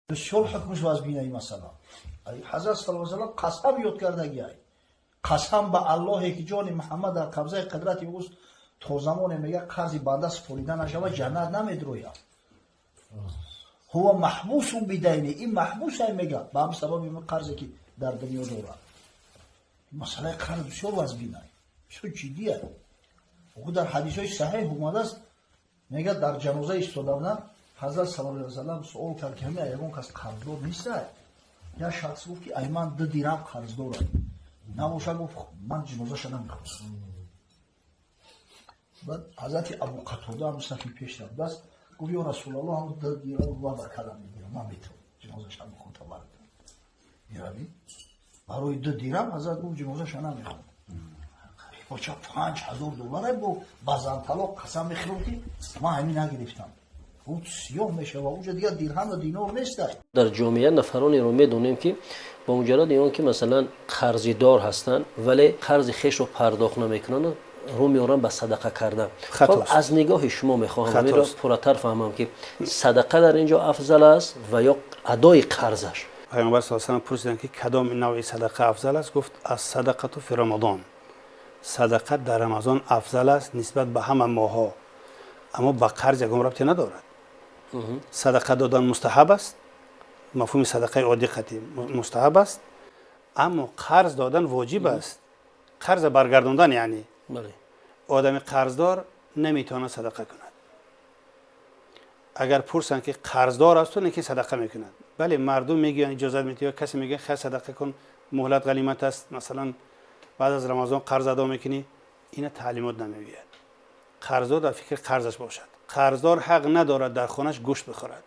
Бисёр ҳукмш вазбинаи масъала. Ҳазрат саллаллоҳу алайҳи васаллам қасам ёд кардагиай. Қасам ба Аллоҳе, ки ҷони Муҳаммад дар қабзаи қудрати ӯст, то замоне, мега, қарзи банда супорида нашава, ҷаннат намедрояд. Ҳува маҳбусун бидайни, ин маҳбусай, мега, ба ҳамин сабаби қарзе, ки дар дунё дорад. Масъалаи қарз бисёр вазбинай, бисёр ҷиддия. Дар ҳадисҳои саҳеҳ омадааст, мега, дар ҷаноза истода буданд, ҳазрат саллаллоҳу алайҳи васаллам суол кард, ки ҳамин ягон кас қарздор нестай? Як шахс гуфт, ки ай ман 2 дирам қарздорам, набоша, гуфт, ман ҷинозаша намехонам. Баъд ҳазрати Абу Қатода ҳам сафи пеш рафтааст, гуфт: «Ё Расулаллоҳ, ҳам 2 дирам ва кадам мегирам, ман метавонам ҷинозаша бихонам, табаррак меравӣ». Барои 2 дирам ҳазрат гуфт, ҷинозаша намехонам. Боча 5000 доллар бо базанталоқ қасам мехӯрам, ки ман ҳамин нагирифтам. Сиёҳ мешава, уҷа дигар дирҳаму динор нестай. Дар ҷомеа нафаронеро медонем, ки бо муҷарради он ки, масалан, қарзидор ҳастанд, вале қарзи хешро пардохт намекунанд, рӯ меоранд ба садақа кардан. Хоб, аз нигоҳи шумо мехоҳам ҳаминро пурратар фаҳмам, ки садақа дар ин ҷо афзал аст ва ё адои қарзаш? Пайғамбар с салам пурсиданд, ки кадом навъи садақа афзал аст? Гуфт: «Ас-садақату фи Рамадон», садақа дар Рамазон афзал аст нисбат ба ҳама моҳҳо. Аммо ба қарз ягон рабте надорад. Садақа додан мустаҳаб аст, мафҳуми садақаи оддӣ қатӣ мустаҳаб аст, аммо қарз додан воҷиб аст, қарза баргардондан. Яъне одами қарздор наметавонад садақа кунад. Агар пурсанд, ки қарздор асту, лекин садақа мекунад, бале, мардум мегӯянд, иҷозат медиҳ, касе мегӯяд: «Хай, садақа кун, муҳлат ғанимат аст, масалан, баъд аз Рамазон қарз адо мекунӣ». Ина таълимот намегӯяд. Қарздор дар фикри қарзаш бошад. Қарздор ҳақ надорад дар хонаш гӯшт бихӯрад,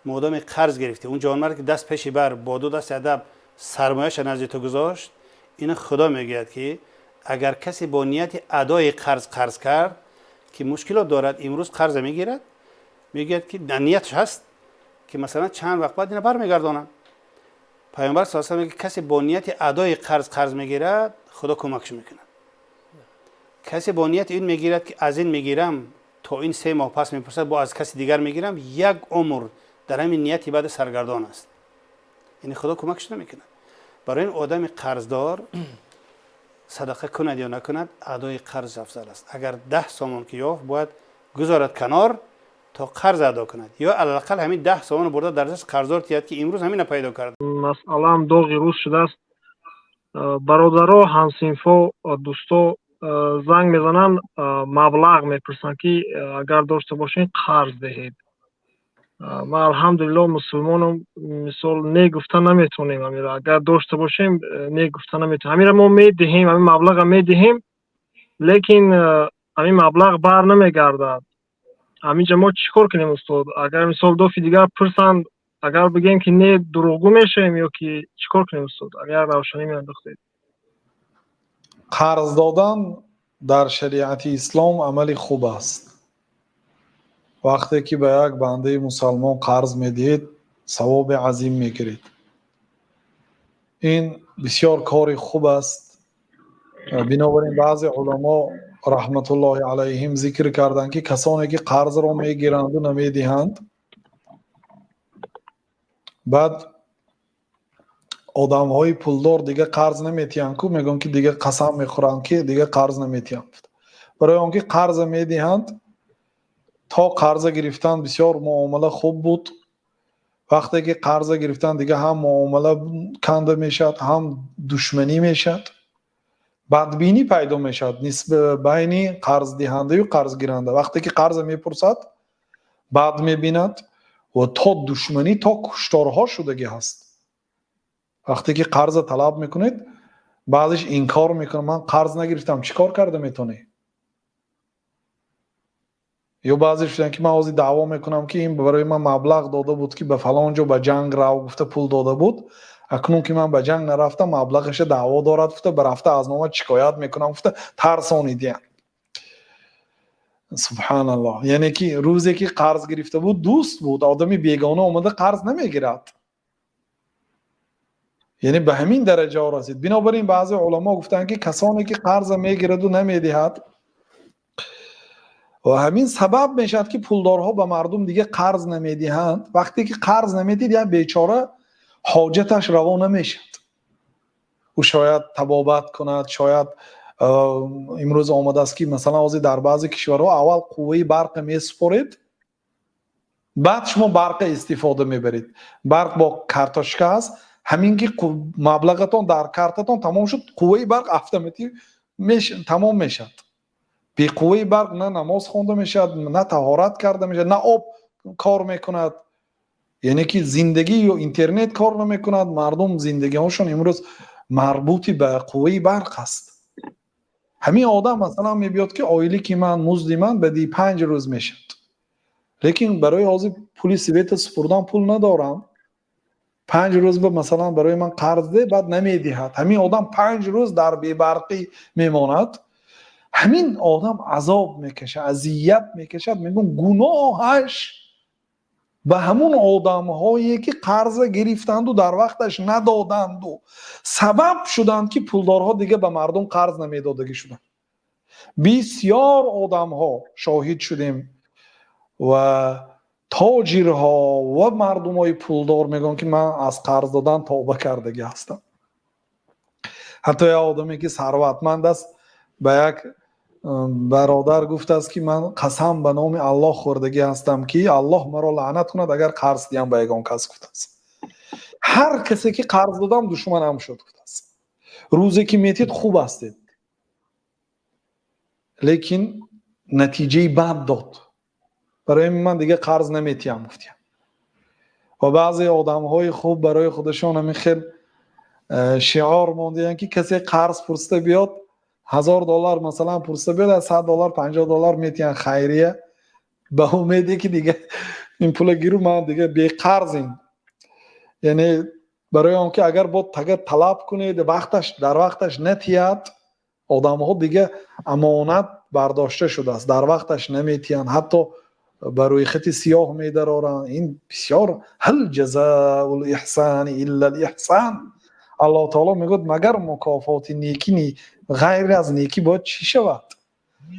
модоме қарз гирифтӣ. Он ҷавонмард, ки даст пеши бар бо ду дасти адаб сармояша назди ту гузошт, ина Худо мегӯяд, ки агар касе бо нияти адои қарз қарз кард, ки мушкилот дорад, имрӯз қарза мегирад, мегӯяд, ки нияташ ҳаст, ки масалан чанд вақт баъд ина бармегардонам. Пайғамбар с мегӯяд: касе бо нияти адои қарз қарз мегирад, Худо кӯмакш мекунад. Касе бо нияти ин мегирад, ки аз ин мегирам, то ин 3 моҳ пас мепурсад, бо аз каси дигар мегирам, як умр дар ҳамин нияти баъд саргардон аст, яъне Худо кӯмакш намекунад. Барои ин одами қарздор садақа кунад ё накунад, адои қарз афзал аст. Агар 10 сомон ки ёфт, бояд гузорад канор, то қарз адо кунад, ё алалақал ҳамин 10 сомон бурда дар даст қарздор тиҳад, ки имрӯз ҳамина пайдо кард. Масъалаам доғи рӯз шудааст. Бародаро, ҳамсинфо, дӯсто занг мезананд, маблағ мепурсанд, ки агар дошта бошед, қарз диҳед. Ман, алҳамдулилло, мусулмонам. Мисол, не гуфта наметавонем. Ҳамира агар дошта бошем, не гуфта наметавонем. Ҳамира мо медиҳем, ҳамин маблаға медиҳем, лекин ҳамин маблағ бар намегардад. Ҳаминҷа мо чӣ кор кунем, устод? Агар, мисол, дофи дигар пурсанд, агар бигӯем, ки не, дурӯғгӯ мешавем ё ки чӣ кор кунем, устод? Агар равшанӣ меандохтед. Қарз додан дар шариати ислом амали хуб аст. Вақте ки ба як бандаи мусалмон қарз медиҳед, савоби азим мегиред. Ин бисёр кори хуб аст. Бинобар ин баъзе уламо, раҳматуллоҳи алайҳим, зикр карданд, ки касоне ки қарзро мегиранду намедиҳанд, баъд одамҳои пулдор дига қарз наметиҳанд ку, мегӯянд, ки дига қасам мехӯранд, ки дига қарз наметиҳанд. Барои он ки қарза медиҳанд, то қарза гирифтан бисёр муомала хуб буд, вақте ки қарза гирифтан, дига ҳам муомала канда мешавад, ҳам душманӣ мешавад, бадбинӣ пайдо мешавад байни қарздиҳандаю қарзгиранда. Вақте ки қарза мепурсад, бад мебинад ва то душманӣ, то кушторҳо шудагӣ ҳаст. Вақте ки қарза талаб мекунед, баъзеш инкор мекунад: «Ман қарз нагирифтам, чӣ кор карда метавонӣ?» Ё баъзе шуданд, ки ман ҳозир даъво мекунам, ки ин барои ман маблағ дода буд, ки ба фалон ҷо ба ҷанг рав гуфта пул дода буд, акнун ки ман ба ҷанг нарафтам, маблағаша даъво дорад гуфта, ба рафта аз номат шикоят мекунам гуфта тарсонидиянд. Субҳаналлоҳ! Яъне ки рӯзе ки қарз гирифта буд, дӯст буд, одами бегона омада қарз намегирад. Яъне ба ҳамин дараҷаҳо расид. Бинобар ин баъзе уламо гуфтанд, ки касоне ки қарза мегираду намедиҳад. Ва ҳамин сабаб мешавад, ки пулдорҳо ба мардум дига қарз намедиҳанд. Вақте ки қарз намедиҳед, як бечора ҳоҷаташ раво намешавад. Ӯ шояд табобат кунад, шояд имрӯз омадааст, ки масалан ҳозир дар баъзе кишварҳо аввал қувваи барқа месупоред, баъд шумо барқа истифода мебаред. Барқ бо карточка аст. Ҳамин ки маблағатон дар картатон тамом шуд, қувваи барқ автоматик тамом мешавад. Беқувваи барқ на намоз хонда мешавад, на таҳорат карда мешавад, на об кор мекунад, яъне ки зиндагӣ ё интернет кор намекунад. Мардум зиндагиҳошон имрӯз марбути ба қувваи барқ аст. Ҳамин одам, масалан, мебиёд, ки ойлики ман, музди ман баъди 5 рӯз мешавад, лекин барои ҳозир пули света супурдан пул надорам, 5 рӯз ба масалан барои ман қарз де. Баъд намедиҳад. Ҳамин одам 5 рӯз дар бебарқӣ мемонад. Ҳамин одам азоб мекашад, азият мекашад. Мегӯм, гуноҳаш ба ҳамун одамҳое, ки қарза гирифтанду дар вақташ надоданду сабаб шуданд, ки пулдорҳо дига ба мардум қарз намедодагӣ шуданд. Бисёр одамҳо шоҳид шудем ва тоҷирҳо ва мардумҳои пулдор мегӯянд, ки ман аз қарз додан тавба кардагӣ ҳастам. Ҳатто як одаме, ки сарватманд аст, ба як бародар гуфтааст, ки ман қасам ба номи Аллоҳ хӯрдагӣ ҳастам, ки Аллоҳ маро лаънат кунад, агар қарз диҳам ба ягон кас, гуфтааст. Ҳар касе ки қарз додам, душманам шуд, гуфтааст. Рӯзе ки метид, хуб ҳастед, лекин натиҷаи бад дод, барои ман дига қарз наметиҳам, гуфтиям. Ва баъзе одамҳои хуб барои худашон ҳамин хел шиор мондианд, ки касе қарз пурсида биёд, 1000 доллар масалан пурсида биёд, аз 100 доллар, 50 доллар метиҳанд хайрия, ба умеде ки дига ин пула гиру, ман дига беқарзим. Яъне барои он ки агар бо тага талаб кунед, вақташ дар вақташ натиҳад, одамҳо дига амонат бардошта шудааст, дар вақташ наметиҳанд, ҳатто ба рӯйхати сиёҳ медароранд. Ин бисёр هل جزاء الإحسان إلا الإحسان. Аллоҳ таоло мегӯяд: магар мукофоти некӣ ғайр аз некӣ бояд чӣ шавад?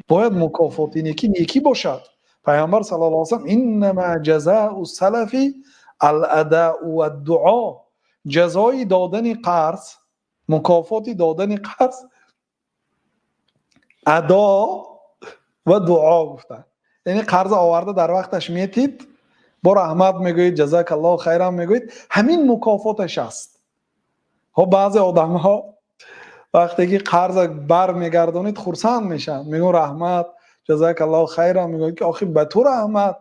Бояд мукофоти некӣ некӣ бошад. Пайғамбар صلى الله عليه وسلم: إنما جزاء السلف الأداء والدعاء. Ҷазои додани қарз, мукофоти додани қарз адо ва дуо, гуфтанд. Яъне қарза оварда дар вақташ метид, бо раҳмат мегӯед, جزاك الله خيرا мегӯед, ҳамин мукофоташ аст. Хоб, баъзе одамҳо вақте ки қарза бармегардонед, хурсанд мешаванд, мегӯн: «Раҳмат, جزاك الله خيرا». Мегӯяд, ки охи, ба ту раҳмат,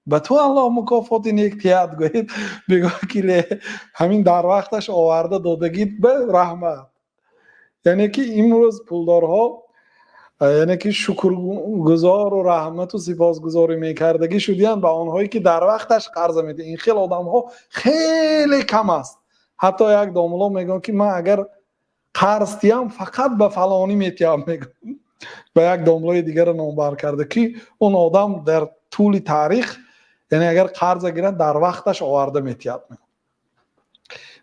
ба ту Аллоҳ мукофоти нек тиҳад, гӯед. Мегӯяд, ки ле, ҳамин дар вақташ оварда додагит ба раҳмат. Яъне ки имрӯз пулдорҳо, яъне ки шукргузору раҳмату сипосгузорӣ мекардагӣ шудиянд ба онҳое, ки дар вақташ қарза медиҳанд. Ин хел одамҳо хеле кам аст. Ҳатто як домулло мегӯяд, ки ман агар қарз диҳам, фақат ба фалонӣ метиҳам, мегӯям, ба як домуллои дигарро номбар карда, ки он одам дар тӯли таърих, яъне агар қарза гирад, дар вақташ оварда метиҳад.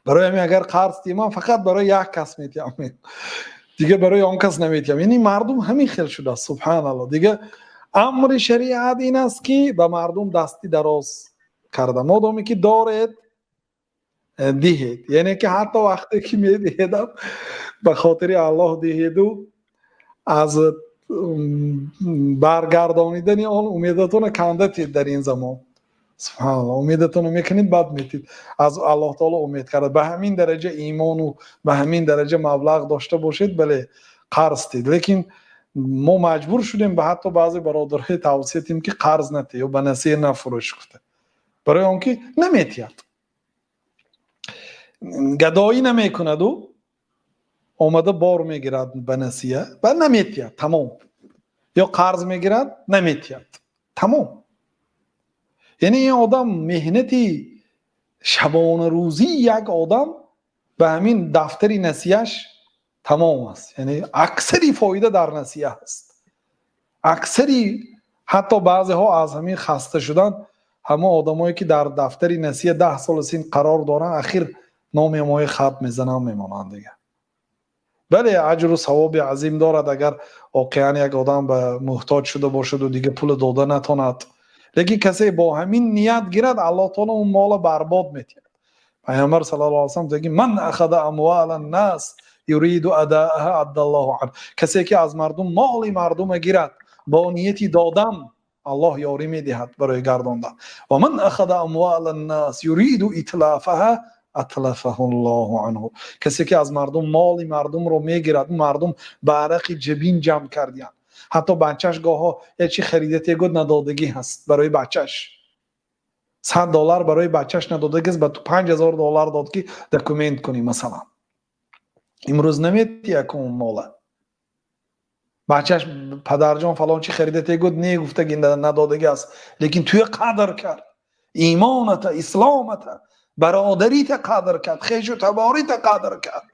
Барои ҳамин агар қарз диҳам, фақат барои як кас метиҳам, дига барои он кас наметиҳам. Яъне мардум ҳамин хел шудааст, субҳаналло. Дига амри шариат ин аст, ки ба мардум дасти дароз карда, модоме ки доред, диҳед. Яъне ки ҳатто вақте ки медиҳедам, ба хотири Аллоҳ диҳеду аз баргардонидани он умедатонро канда тед. Дар ин замон, субҳаналло, умедатонро мекунед, баъд метид. Аз Аллоҳ таоло умед карда, ба ҳамин дараҷа имону ба ҳамин дараҷа маблағ дошта бошед, бале, қарз тед. Лекин мо маҷбур шудем ба ҳатто баъзе бародарҳои тавсия тем, ки қарз натӣ ё ба насия нафурӯш, гуфта, барои он ки наметиҳад, гадоӣ намекунаду омада бор мегирад ба насия ва наметиҳад, тамом. Ё қарз мегирад, наметиҳад, тамом. Яъне ин одам меҳнати шабонарӯзии як одам ба ҳамин дафтари насияш тамом аст. Яъне аксари фоида дар насия аст, аксари. Ҳатто баъзеҳо аз ҳамин хаста шудан, ҳамон одамое, ки дар дафтари насия 10 соли син қарор доранд, ахир номи мои хат мезананд, мемонанд. Дига Бале, аҷру савоби азим дорад, агар воқеан як одам ба муҳтоҷ шуда бошаду дига пула дода натонад. Лекин касе бо ҳамин ният гирад, Аллоҳ таоло он мола барбод метиҳад. Пайғамбар саллаллоҳу алайҳи васаллам мегӯяд: ман ахада амвала ннас юриду адааҳа аддаллоҳу анҳу. Касе ки аз мардум моли мардума гирад бо нияти додан, Аллоҳ ёрӣ медиҳад барои гардондан. Ва ман ахада амвала ннас юриду итлафаҳа атлафаҳу ллоҳу анҳу. Касе ки аз мардум моли мардумро мегирад, мардум ба арақи ҷабин ҷамъ кардиянд, ҳатто бачаш гоҳо як чи харидате гуд надодагӣ ҳаст, барои бачаш $100 барои бачаш надодагӣ аст, ба ту $5000 дод, ки документ кунӣ, масалан. Имрӯз наметиҳ он мола. Бачаш: «Падарҷон, фалон чи харидате гуд», не гуфтаги надодагӣ аст, лекин туя қадр кард, имоната, исломата, бародарита қадр кард, хешу таборита қадр кард,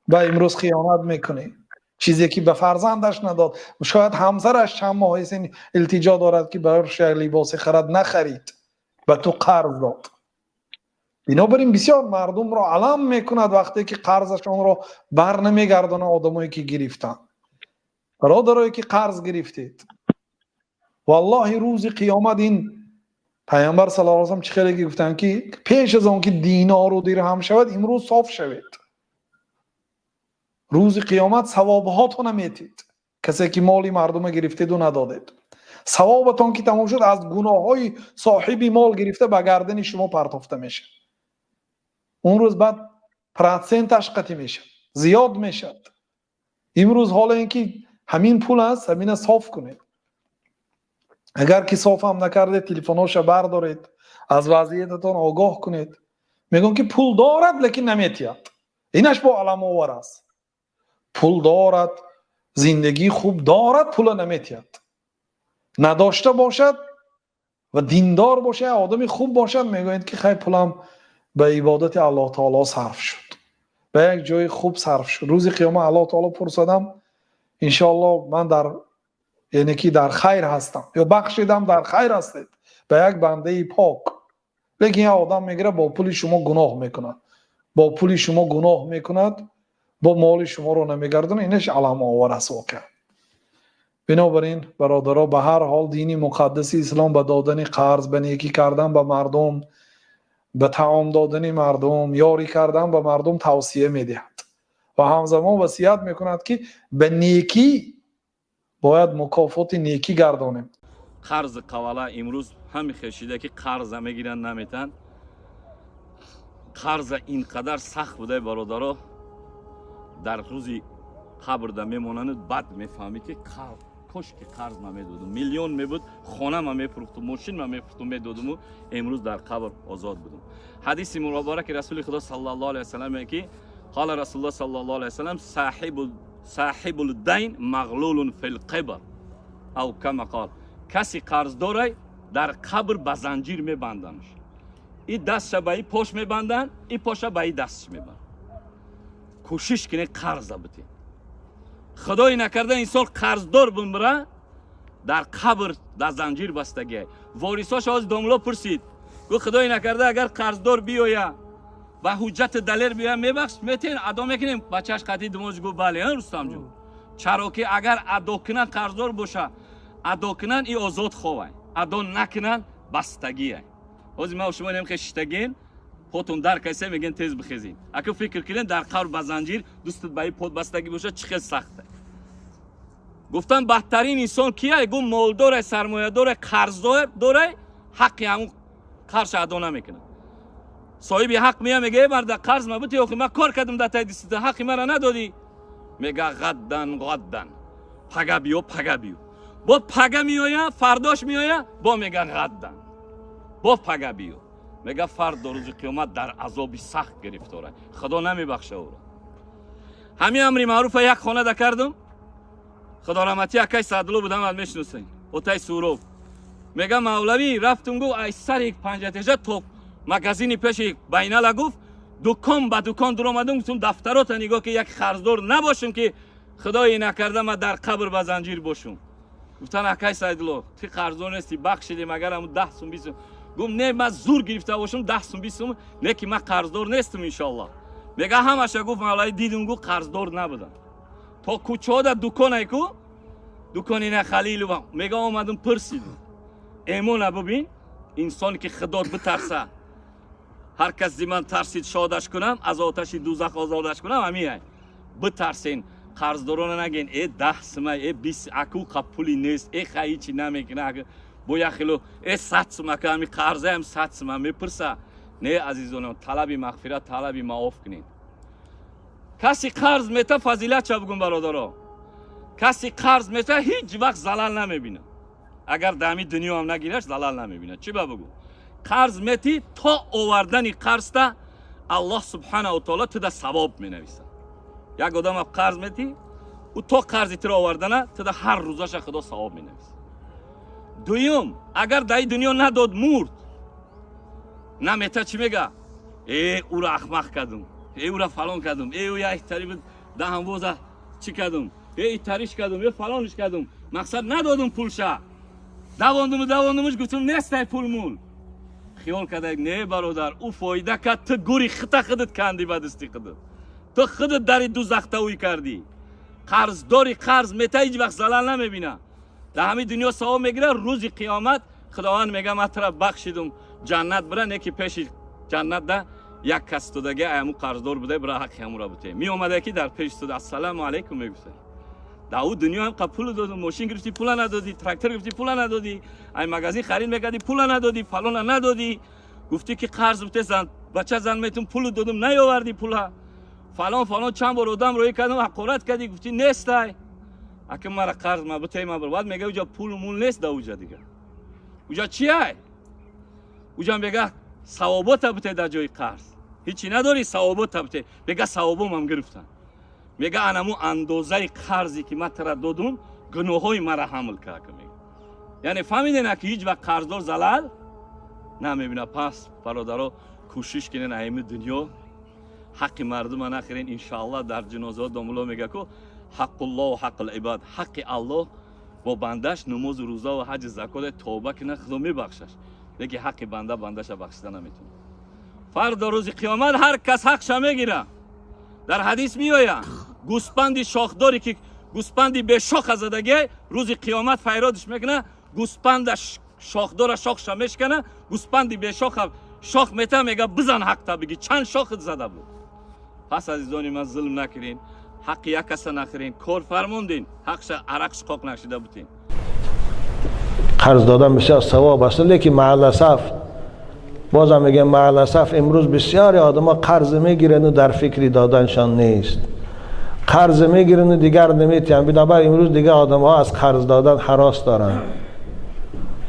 ба имрӯз хиёнат мекунӣ. Чизе ки ба фарзандаш надод, шояд ҳамсараш чанд моҳ син илтиҷо дорад, ки барош як либосе харад, нахарид, ба ту қарз дод. Бинобар ин бисёр мардумро алам мекунад, вақте ки қарзашонро бар намегардонанд одамое ки гирифтанд. Бародарое ки қарз гирифтед, валлоҳи, рӯзи қиёмат ин Пайғамбар саллаллоҳу алайҳи васаллам чӣ хеле ки гуфтанд, ки пеш аз он ки динору дирҳам шавад, имрӯз соф шавед. Рӯзи қиёмат савобҳотона метид. Касе ки моли мардума гирифтеду надодед, савобатон ки тамом шуд, аз гуноҳҳои соҳиби мол гирифта ба гардани шумо партофта мешавад. Он рӯз баъд проценташ қатӣ мешавад, зиёд мешавад. Имрӯз ҳоло ин ки ҳамин пул аст, ҳамина соф кунед. Агар ки соф ҳам накардед, телефонҳоша бардоред, аз вазъиятатон огоҳ кунед. Мегӯям, ки пул дорад, лекин наметиҳад, инаш бо аламовар аст. Пул дорад, зиндагии хуб дорад, пула наметиҳад. Надошта бошад ва диндор бошад, одами хуб бошад, мегӯяд, ки хай, пулам ба ибодати Аллоҳ таоло сарф шуд, ба як ҷои хуб сарф шуд. Рӯзи қиёма Аллоҳ таоло пурсадам, иншоаллоҳ, ман дар, яъне ки дар хайр ҳастам ё бахшидам, дар хайр ҳастед ба як бандаи пок. Лекин як одам мегирад, бо пули шумо гуноҳ мекунад, бо пули шумо гуноҳ мекунад, бо моли шуморо намегардонад, инаш аламовар аст воқеан. Бинобар ин, бародаро, ба ҳар ҳол дини муқаддаси ислом ба додани қарз, ба некӣ кардан ба мардум, ба таом додани мардум, ёрӣ кардан ба мардум тавсия медиҳад ва ҳамзамон васият мекунад, ки ба некӣ бояд мукофоти некӣ гардонем. Қарзи қавала имрӯз ҳами хешида, ки қарза мегиранд, наметан. Қарза ин қадар сахт будай, бародаро, дар рӯзи қабрда мемонанд, баъд мефаҳмӣ, ки кош ки қарз ма медодум, миллион мебуд, хона ма мефурӯхтум, мошин ма мефурӯхтум, медодуму имрӯз дар қабр озод будум. Ҳадиси мубораки Расули Худо саллаллоҳу алайҳи васаллам, ки қала Расулуллоҳ саллаллоҳу алайҳи васаллам: саҳибул дайн мағлулун фил қабр, ав кама қол. Каси қарздорай дар қабр ба занҷир мебанданш, и дастша ба и пош мебанданд, и поша ба и дастш мебанданд. Кӯшиш кунед, қарза битед. Худои накарда инсон қарздор бимира, дар қабр дар занҷир бастагиай. Ворисош ҳозир домло пурсид, гӯ: «Худои накарда агар қарздор биёя, ба ҳуҷҷати далер биёя, мебахш, метен, адо мекунем?» Бачаш қатъи димоҷ гӯ: «Бале, Рустамҷон». Чаро ки агар адо кунанд, қарздор боша, адо кунанд, и озод ховай, адо накунанд, бастагиай. Ҳозир ма шумо нем хешиштагин, потон дар кайса мегӯен, тез бихезин. Ака, фикр кунед, дар қабр ба занҷир дустат ба и пот бастагӣ бошад, чӣ хел сахта. Гуфтам, бадтарин инсон кияй? Гу молдорай, сармоядорай, қарздор дорай, ҳаққи ҳамун қарша адо намекунад. Соҳиби ҳақ мея, мега: «Э, марда, қарз ма бути, охи ма кор кардам дар таи дистита, ҳаққи мара надодӣ». Мега: «Ғаддан, ғаддан, пага биё, пага биё». Бо пага меоя, фардош меоя, бо мега: «Ғаддан, бо пага биё». Мега, фардо рӯзи қиёмат дар азоби сахт гирифтора, Худо намебахша ӯро. Ҳамин амри маъруфа як хонада кардум. Худо раҳматӣ акай Саъдулло будам, ад мешиносем, отаи Суров. Мега: «Мавлавӣ, рафтум, гуфт, ай сари панҷатеша то магазини пеши Байнала, гуфт, дукон ба дукон дуромадум, гуфтум, дафтарота нигоҳ, ки як қарздор набошем, ки худое накарда ма дар қабр ба занҷир бошум». Гуфтан: «Акай Саидулло, ти қарздор нести, бахшидем, агар ҳаму 10 сум, 20 сум». Гуфт: «Не, ман зур гирифта бошам 10 сум, 20 сум, не ки ман қарздор нестам, иншоаллоҳ». Мега ҳамаша гуфт мавлавӣ дидум гу қарздор набудам. То кӯчаода дуконай ку дукони на Халилова мега омадум пурсидум. Эмона бибин инсоне ки худо битарса ҳар кас зи ман тарсид шодаш кунам аз оташи дӯзах озодаш кунам ҳамин битарсен қарздорона нагин э 10 сима э 20 аку қа пули нест э ҳичи намекуна бо як хело э 100 сима ка ҳами қарзаям 100 сима мепурса. Не азизонам, талаби мағфират, талаби маоф кунед. Каси қарз мета фазилатша бугун бародаро, каси қарз мета ҳеҷ вақт залал намебинад. Агар дар ҳамин дунё ҳам нагираш залал намебинад. Чӣ ба бугу? Қарз метӣ то овардани қарзта Аллоҳ субҳанаҳу таоло туда савоб менависад. Як одам қарз метӣ, ӯ то қарзи туро овардана туда ҳар рӯзаша худо савоб менависад. Дуюм, агар дар ин дунё надод мурд, намета чӣ мега? Э ӯро ахмақ кардум, э ӯро фалон кардум, э ӯ як тари даҳанвоза чӣ кардум, э итариш кардум, э фалониш кардум, мақсад надодум пулша, давондуму давондумуш гуфтум нестай пулмул. Хиёл карда не бародар, ӯ фоида кард, ту гури хита худат канди ба дасти худат, ту худат дари дузахта ӯй кардӣ. Қарздори қарз мета ҳеҷ вақт залал намебина. Дар ҳамин дунё савоб мегирад, рӯзи қиёмат худованд мега ман тура бахшидум, ҷаннат бира, не ки пеши ҷаннат да як кас истодаги аяму қарздор буда, бира ҳаққи ҳамура бутем. Меомада ки дар пеш истода ассалому алайкум мегуфта. Дар ӯ дунё ҳам қа пул додум, мошин гирифтӣ пула надодӣ, трактор гирифтӣ пула надодӣ, ай магазин харид мекардӣ пула надодӣ, фалона надодӣ, гуфтӣ ки қарз буте зан, бача зан метум пулу додум, наёвардӣ пула. Фалон фалон чанд бор одам рӯй кардам, ҳақорат кардӣ, гуфтӣ нестай. Ака мара қарз ма бутей ма бар. Баъд мега уҷа пулу мул нест да уҷа дига. Уҷа чи ай? Уҷа мега савобота бутей дар ҷои қарз. Ҳичи надорӣ савобота бутей. Мега савобомам гирифтам. Мега анаму андозаи қарзе ки ман тура додум, гуноҳҳои мара ҳамл кард мега. Яъне фаҳмидена ки ҳеҷ вақт қарздор залал намебинад. Пас бародаро кӯшиш кунен ҳами дунё ҳаққи мардума нахӯрен. Иншоаллоҳ дар ҷинозаҳо домулло мега ку ҳаққуллоҳ ҳаққул ибод, ҳаққи Аллоҳ бо бандаш намозу рӯза ва ҳаҷи закот тавба кунад худо мебахшаш, лекин ҳаққи банда бандаша бахшида наметавонад. Фардо рӯзи қиёмат ҳар кас ҳақша мегирад. Дар ҳадис меояд гӯспанди шохдоре ки гӯспанди бешоха задагӣ рӯзи қиёмат файродиш мекунад, гӯспанда шохдора шохша мешкана, гӯспанди бешоха шох мета, мега бизан ҳақта биги чанд шохат зада буд. Пас азизони ман зулм накунед, ҳаққи як каса нахӯрен, кор фармондин, ҳақша арақ шиқоқ нашида бутен. Қарз додан бисёр савоб аст, лекин мааласаф, бозам мегӯям мааласаф, имрӯз бисёре одамҳо қарз мегиранд дар фикри доданшон нест. Қарз мегиранд дигар наметиҳанд. Бинобар имрӯз дигар одамҳо аз қарз додан ҳарос доранд.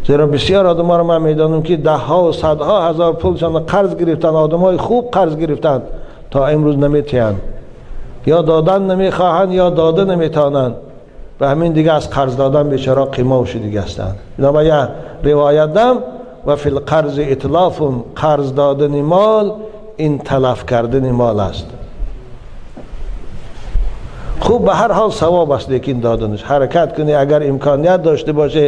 Зеро бисёр одамҳоро ман медонам ки даҳҳо ва садҳо ҳазор пулшон қарз гирифтанд, одамҳои хуб қарз гирифтанд, то имрӯз наметиҳанд. Ё додан намехоҳанд ё дода наметавонанд. Ба ҳамин дига аз қарз додан бечора қимов шудига ҳастанд. Бинобар як ривоят дам ва фил қарзи итлофун, қарз додани мол ин талаф кардани мол аст. Хуб ба ҳар ҳол савоб аст, лекин доданаш ҳаракат кунӣ агар имконият дошта боше,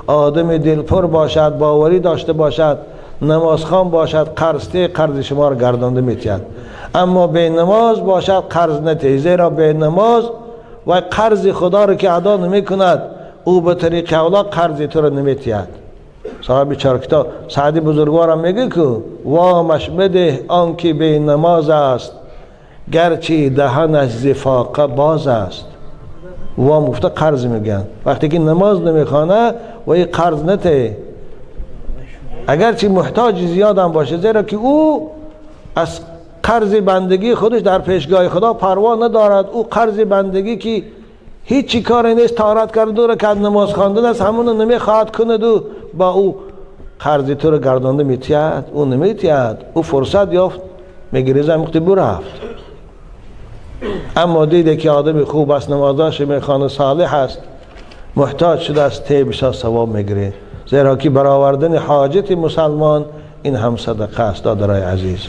одами дилпур бошад, боварӣ дошта бошад, намозхон бошад, қарз те қарзи шуморо гардонда метиҳад. Аммо бенамоз бошад қарз натиҳ, зеро бенамоз ва қарзи худоро ки адо намекунад, ӯ ба тариқи авло қарзи туро наметиҳад. Соҳиби чор китоб Саъди бузургворам мегӯ ку вомаш бидеҳ он ки бенамоз аст, гарчи даҳанаш зифоқа боз аст. Вом гуфта қарз мегӯянд. Вақте ки намоз намехонад ва и қарз натеҳ, агарчи муҳтоҷи зиёдам бошад, зеро ки ӯ аз қарзи бандагии худаш дар пешгоҳи худо парво надорад. Ӯ қарзи бандагӣ ки ҳеҷ коре нест, тоат карду ракат намоз хондан аст, ҳамоно намехоҳад кунаду ба ӯ қарзи туро гардонда метиҳад, ӯ наметиҳад. Ӯ фурсат ёфт, мегиреза муқти бурафт. Аммо диде ки одами хуб аст, намозаш мехонад, солеҳ аст, муҳтоҷ шудааст, те бисёр савоб мегиред. Зеро ки баровардани ҳоҷати мусалмон ин ҳам садақа аст, додарои азиз.